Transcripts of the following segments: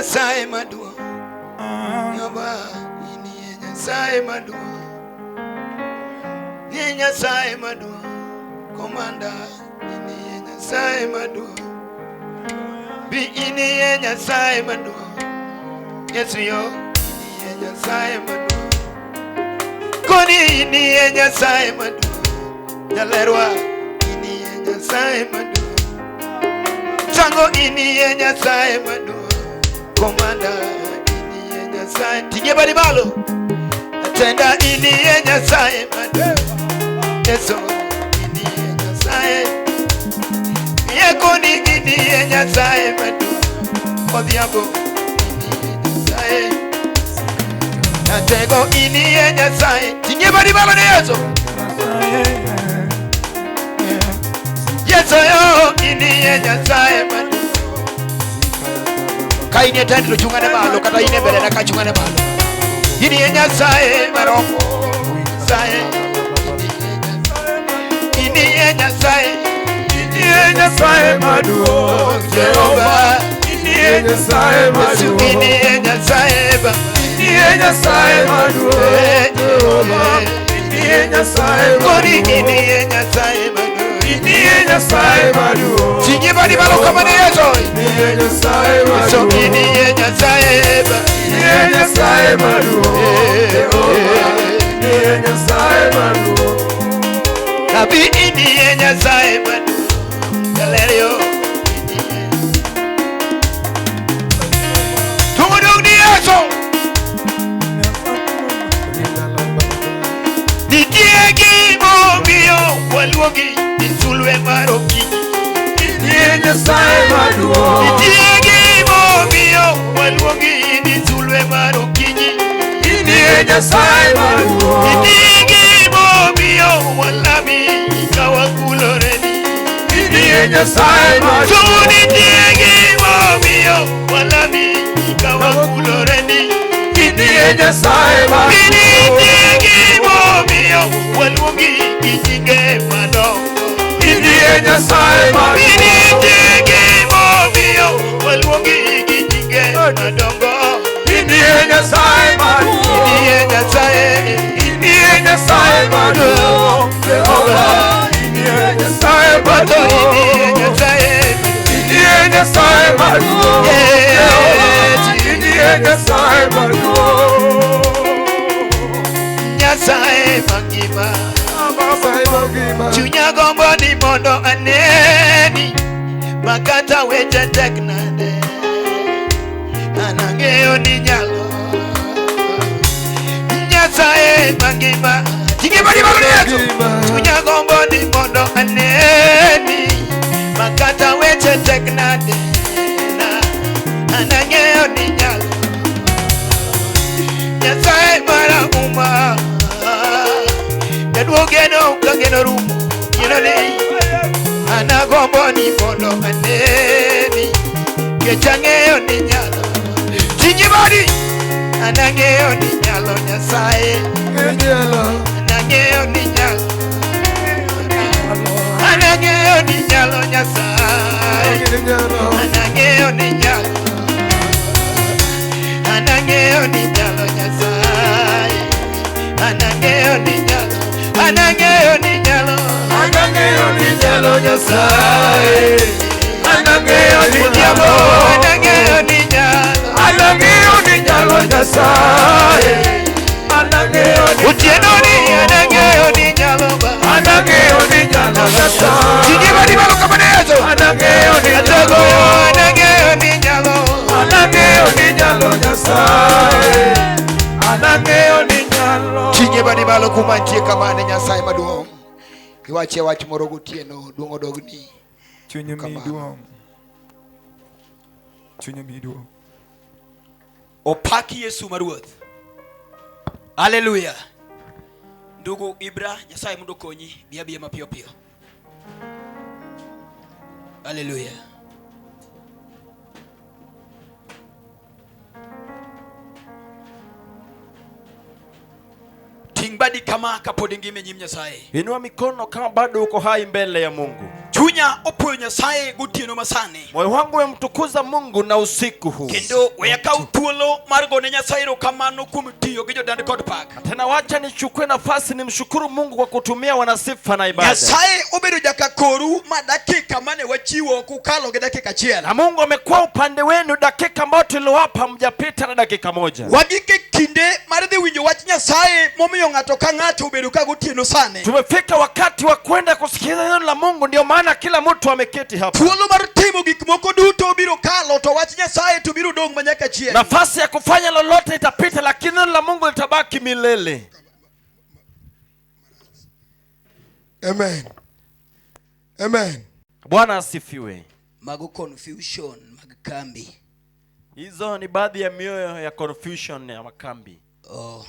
Nyasaye maduong'. Jehova, inie Nyasaye maduong'. Inie Nyasaye maduong'. Komanda, inie Nyasaye maduong'. Bi inie Nyasaye maduong'. Yesu yo, inie Nyasaye maduong'. Koni inie Nyasaye maduong'. Jalerwa, inie Nyasaye maduong'. Chango inie Nyasaye maduong'. Komanda, inie Nyasaye. Ting'e badi malo. Atenda inie Nyasaye maduong'. Yesu, inie Nyasaye. Yekoni inie Nyasaye maduong'. Odhiambo, inie Nyasaye. Natego inie Nyasaye. Ting'e badi malo ne Yesu. Yesu yo inie Nyasaye maduong'. Ka inie tend to chung'ane malo kata inie mbele na ka chung'ane malo. Inie Nyasaye maromo. Nyasaye. Inie Nyasaye. Inie Nyasaye maduong'. Jehova. Inie Nyasaye Yesu maduong'. inie Nyasaye Baba. Inie Nyasaye maduong'. Jehova. Inie Nyasaye Koni maduong'. inie Nyasaye maduong'. Inie Nyasaye maduong'. Ting'e badi malo kama ne Yesu. Inie Nyasaye Yesu maduong'. inie Nyasaye Baba. Inie Nyasaye maduong'. Jehova. Inie Nyasaye maduong'. Nabi inie Nyasaye maduong'. Galerio. Tungudung ni Yesu. Nitie gimomiyo waluongi ni sulwe mar okinyi. Inie Nyasaye maduong'. Nitie gimomiyo waluongi ni sulwe mar okinyi. Inie Nyasaye maduong'. Nitie gimomiyo walami ka wakuloreni. Inie Nyasaye So maduong'. nitie gimomiyo walami ka wakuloreni. Inie Nyasaye maduong'. Nitie gimomiyo waluongi gi nyinge madongo. Inie Nyasaye maduong'. Nitie gimomiyo waluongi gi nyinge madongo. Inie Nyasaye maduong'. Inie Nyasaye. Inie Nyasaye maduong'. Jehova. Inie Nyasaye Wato maduong'. inie Nyasaye. Inie Nyasaye maduong'. Jehova. Inie Nyasaye maduong'. Nyasaye mangima. Nyasaye mangima. Chunya gombo ni mondo aneni makata weche tek nade an ang'eyo ni nyalo Nyasaye mangima Ting'e badi malo ne Yesu Chunya gombo ni mondo aneni makata weche tek nade na an ang'eyo ni nyalo Nyasaye marahuma Jaduo geno ka geno rumo geno ni an agombo ni mondo aneni kech ang'eyo ni nyalo Ting'e badi an ang'eyo ni nyalo Nyasaye an ang'eyo ni nyalo an ang'eyo ni nyalo Nyasaye an ang'eyo ni nyalo an ang'eyo ni nyalo Nyasaye an ang'eyo ni nyalo an ang'eyo ni nyalo An ang'eyo ni nyalo Nyasaye. An ang'eyo ni Odhiambo nyalo. an ang'eyo ni nyalo An ang'eyo ni nyalo Nyasaye. An ang'eyo ni Otieno ni an ang'eyo ni nyalo ba An ang'eyo ni nyalo Nyasaye. Ting'e badi malo kama ne Yesu An ang'eyo ni Atego nyalo. an ang'eyo ni nyalo An ang'eyo ni nyalo Nyasaye. An ang'eyo ni nyalo. Ting'e badi malo kuma nitie kamano Nyasaye maduong' Iwachie wach moro gotieno duong' odogni Chuny Kamano. miduong'. Chuny miduong'. Opak Yesu maruoth. Haleluya. Ndugu Ibra, Nyasaye mondo okonyi, bi abiya mapiyo piyo. Haleluya. Ting' badi kama kapod ingima e nyim Nyasaye. Inua mikono kama bado uko hai mbele ya Mungu. Chunya opuoyo Nyasaye gotieno masani. Moyo wangu umemtukuza Mungu na usiku huu. Kendo we akaw thuolo mar gone Nyasaye erokamano kuom tiyo gi jodand kod pak. Tena wacha nichukue nafasi nimshukuru Mungu kwa kutumia wanasifa na ibada. Nyasaye obedo jaka koru ma dakika mane wachiwo kukalo gi dakika achiel. Na Mungu amekuwa upande wenu dakika ambayo tuliwapa mjapita na dakika moja. Wagik e kinde mar dhi winjo wach Nyasaye momiyo ng'ato ka ng'ato obedo ka gotieno sani. Tumefika wakati wa kwenda kusikiliza neno la Mungu, ndio maana kila mtu ameketi hapa. Thuolo mar timo gik moko duto biro kalo to wach Nyasaye to biro dong' manyaka chieng'. Nafasi ya kufanya lolote itapita, lakini neno la Mungu litabaki milele. Amen. Amen. Bwana asifiwe. Mago confusion mag kambi. Hizo ni baadhi ya mioyo ya confusion ya makambi. Oh,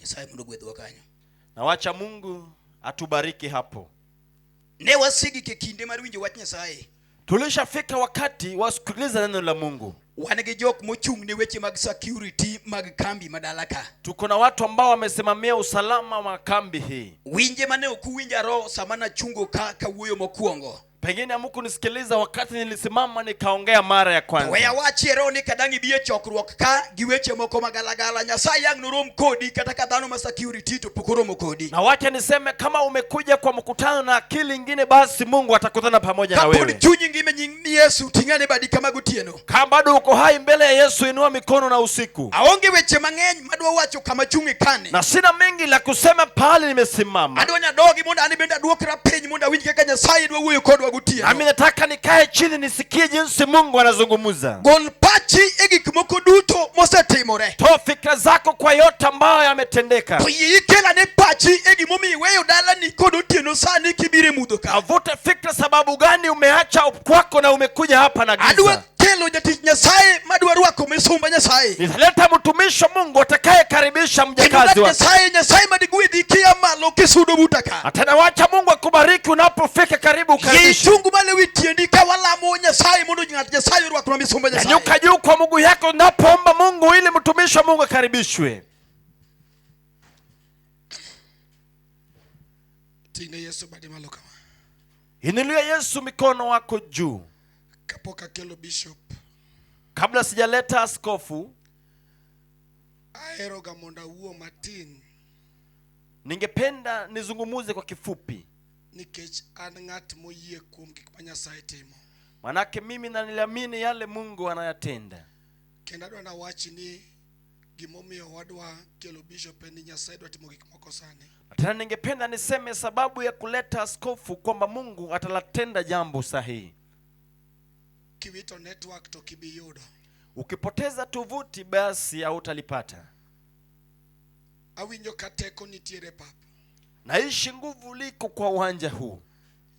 Nyasaye mondo ogwedhwa kanyo. Na wacha Mungu atubariki hapo. Ne wasegik e kinde mar winjo wach Nyasaye. Tulishafika wakati wa kusikiliza neno la Mungu. Wan gi jok mochung' ne weche mag security mag kambi madala ka. Tuko na watu ambao wamesimamia usalama wa kambi hii. Winje mane ok uwinja roho sama nachungo ka kawuoyo mokwongo. Pengine hamkunisikiliza wakati nilisimama nikaongea mara ya To we kwanza. awachie roho ni kadang' ibi e chokruok ka gi weche moko magalagala. Nyasaye ang' norom kodi kata ka dhano ma security to pok oromo kodi. Na wacha niseme kama umekuja kwa mkutano na akili ingine, basi Mungu atakutana pamoja na Kapod wewe. chunyi ngima e nying Yesu ting'ane badi kama gotieno. Kama bado uko hai mbele ya Yesu, inua mikono na usiku. Aonge weche mang'eny madwa wacho kama chung' e kani. Na sina mengi la kusema pahali nimesimama. Adwa ni adogi mondo an bende aduokra piny mondo awinj kaka Nyasaye dwa wuoyo kodwa gotieno. Nami nataka nikae chini nisikie jinsi Mungu anazungumza. Gol pachi e gik moko duto mosetimore. Toa fikra zako kwa yote ambayo yametendeka. To yie ikel ane pachi e gimomiyo iweyo dalani kod otieno sani kibiro e mudho ka. Avute fikra, sababu gani umeacha kwako na umekuja hapa na Adwa giza. kelo jatich Nyasaye madwa rwako misumba Nyasaye. Nitaleta mtumishi wa Mungu atakayekaribisha Kendo mjakazi dak wake. Nyasaye Nyasaye madigwedhi kia malo kisudo buta ka. Tena wacha Mungu akubariki unapofika karibu Yie ukaribishe. ichung malo ewi tiendi ka walamo Nyasaye mondo ng'at Nyasaye orwaknwa misumba Nyasaye. Nyanyuka juu kwa mguu yako unapoomba Mungu ili mtumishi wa Mungu akaribishwe. Ting'ne Yesu badi malo kama. Inulia Yesu mikono wako juu. Kapok akelo bishop, Kabla sijaleta askofu, aheroga mondo awuo matin ningependa nizungumuze kwa kifupi, nikech an ng'at moyie kuom gik ma Nyasaye timo. manake mimi na niliamini yale Mungu anayatenda. Kendo adwa nawachi ni gimomiyo wadwa kelo bishop en ni Nyasaye dwa timo gik moko sani. Tena ningependa niseme sababu ya kuleta askofu kwamba Mungu atalatenda jambo sahihi. Kiwito network to kibi yudo. Ukipoteza tovuti basi hautalipata. Awinjo ka teko nitiere pap. Naishi nguvu liko kwa uwanja huu.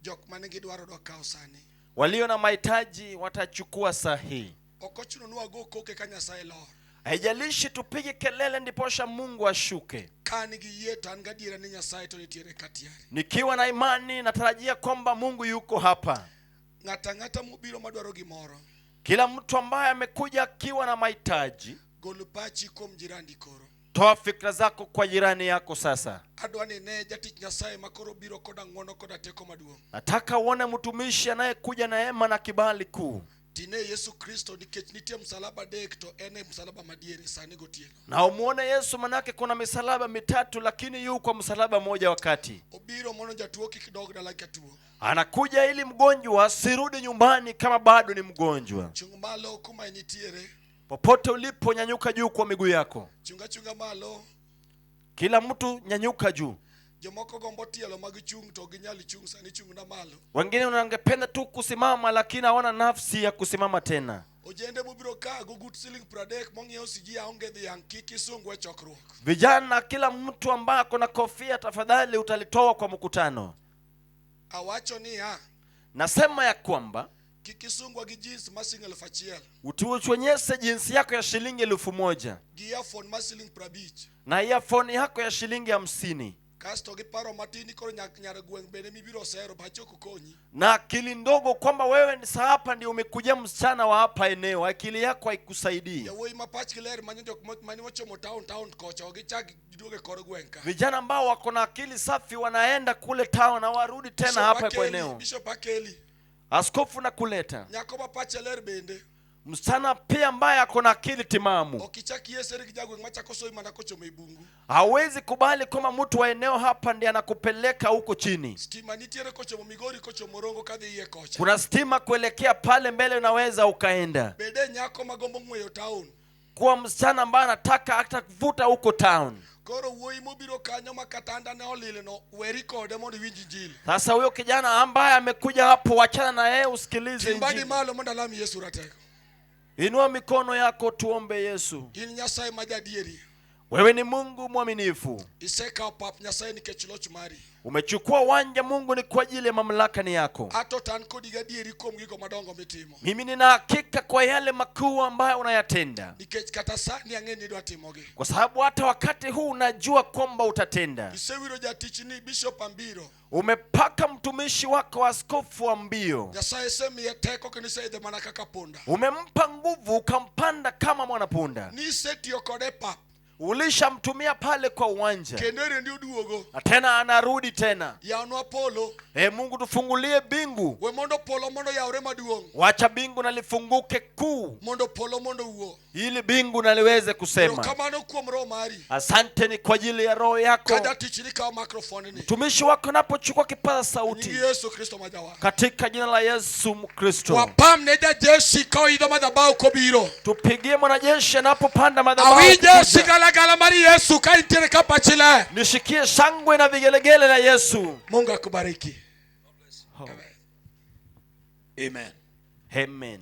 Jok manigi dwaro dwa kawo sani. Walio na mahitaji watachukua sahihi. Ok ochuno ni wago koke ka Nyasaye lor. Haijalishi tupige kelele ndiposha Mungu ashuke. Ka an gi yie to an gadiera ni Nyasaye to nitiere ka tayari. Nikiwa na imani natarajia kwamba Mungu yuko hapa. Ng'ato ang'ata mobiro madwaro gimoro, Kila mtu ambaye amekuja akiwa na mahitaji, gol pachi kuom jirandi koro. toa fikra zako kwa jirani yako sasa. Adwa ni ne jatich Nyasaye makoro biro koda ng'wono koda teko maduong'. Nataka uone mtumishi anayekuja na hema na kibali kuu, Tine Yesu Kristo nikech nitie msalaba adek to en e msalaba madiere sani gotieno. na umuone Yesu, manake kuna misalaba mitatu, lakini yu kwa msalaba mmoja wakati Obiro mondo jatuo kik dog dala ka tuo. anakuja ili mgonjwa asirudi nyumbani kama bado ni mgonjwa. Chung malo kuma initiere. Popote ulipo, nyanyuka juu kwa miguu yako. Chung achunga malo. Kila mtu nyanyuka juu. Jomoko gombo tielo mag chung' to ok ginyal chung' sani chung' na malo. Wengine wangependa tu kusimama, lakini hawana nafsi ya kusimama tena. Ojende mobiro ka gogut siling 30 mong'iewo siji aonge dhiang' kik isungwa e chokruok. Vijana, kila mtu ambaye ako na kofia, tafadhali utalitoa kwa mkutano. Awacho niya, Nasema ya kwamba kik isungwa gi jeans ma siling 1000 utuonyeshe jinsi yako ya shilingi 1000 gi earphone ma siling 50 na earphone yako ya shilingi 50. Kasto gi paro matin koro nyar gweng' bende mibiro sero pachi ok konyi. Na akili ndogo kwamba wewe ni saa hapa ndio umekuja msichana wa hapa eneo, akili yako haikusaidii. Yawuoyi ma pachgi ler manyo jok mane ochomo town town kocha ok gichak giduogo e kor gweng' ka. Vijana ambao wako na akili safi wanaenda kule town na warudi tena Bishop hapa kwa Akeli, eneo. Bishop Akeli. Askofu na kuleta Nyako ma pache ler bende. msichana pia ambaye ako na akili timamu Ok ichak ieseri gi jagweng' machako soyi mana kochomo e bungu. hawezi kubali kwamba mtu wa eneo hapa ndiye anakupeleka huko chini. Stima nitiere kochomo Migori kochomo Rongo kadhi iye kocha. Kuna stima kuelekea pale mbele, unaweza ukaenda Bede nyako magombo ng'weyo town. kuwa msichana ambaye anataka hata kuvuta huko town. Koro wuoyi mobiro kanyo ma katanda ne olil no weri kode mondo iwinj injili. Sasa huyo kijana ambaye amekuja hapo, wachana na yeye, usikilize Ting badi injili. malo mondo alam Yesu ratego. Inua mikono yako tuombe Yesu. In Nyasaye ma jadieri. Wewe ni Mungu mwaminifu, Isekawo pap Nyasaye nikech loch mari. umechukua uwanja Mungu ni kwa ajili ya mamlaka ni yako. Ato to an kodi gadieri kuom gigo madongo mitimo. Mimi nina hakika kwa yale makuu ambayo unayatenda, Nikech kata sani ang'e ni idwa timogi. kwa sababu hata wakati huu unajua kwamba utatenda. Isewiro jatichni Bishop Ambiro. Umepaka mtumishi wako askofu wa mbio, Nyasaye osemiye teko kendo iseidhe mana kaka punda. umempa nguvu ukampanda kama mwanapunda, Nisetiyo kode e pap ulishamtumia pale kwa uwanja kendo erendi oduogo. na tena anarudi tena. Yawnwa polo. E Mungu, tufungulie bingu, We mondo polo mondo yawre maduong'. wacha bingu na lifunguke kuu, Mondo polo mondo owuo. ili bingu na liweze kusema Erokamano kuom roho mari. asante. Ni kwa ajili ya roho yako. Ka jatichni kawo microphone ni. Mtumishi wako anapochukua kipaza Nying sauti Yesu Kristo ma jawar. katika jina la Yesu Mkristo, Wapam ne jajeshi ka oidho madhabahu kobiro. tupigie mwanajeshi anapopanda madhabahu Awinje kuja. sigalagala mar Yesu ka intiere ka pachi ler. Nishikie shangwe na vigelegele la Yesu. Mungu akubariki. Amen. Amen.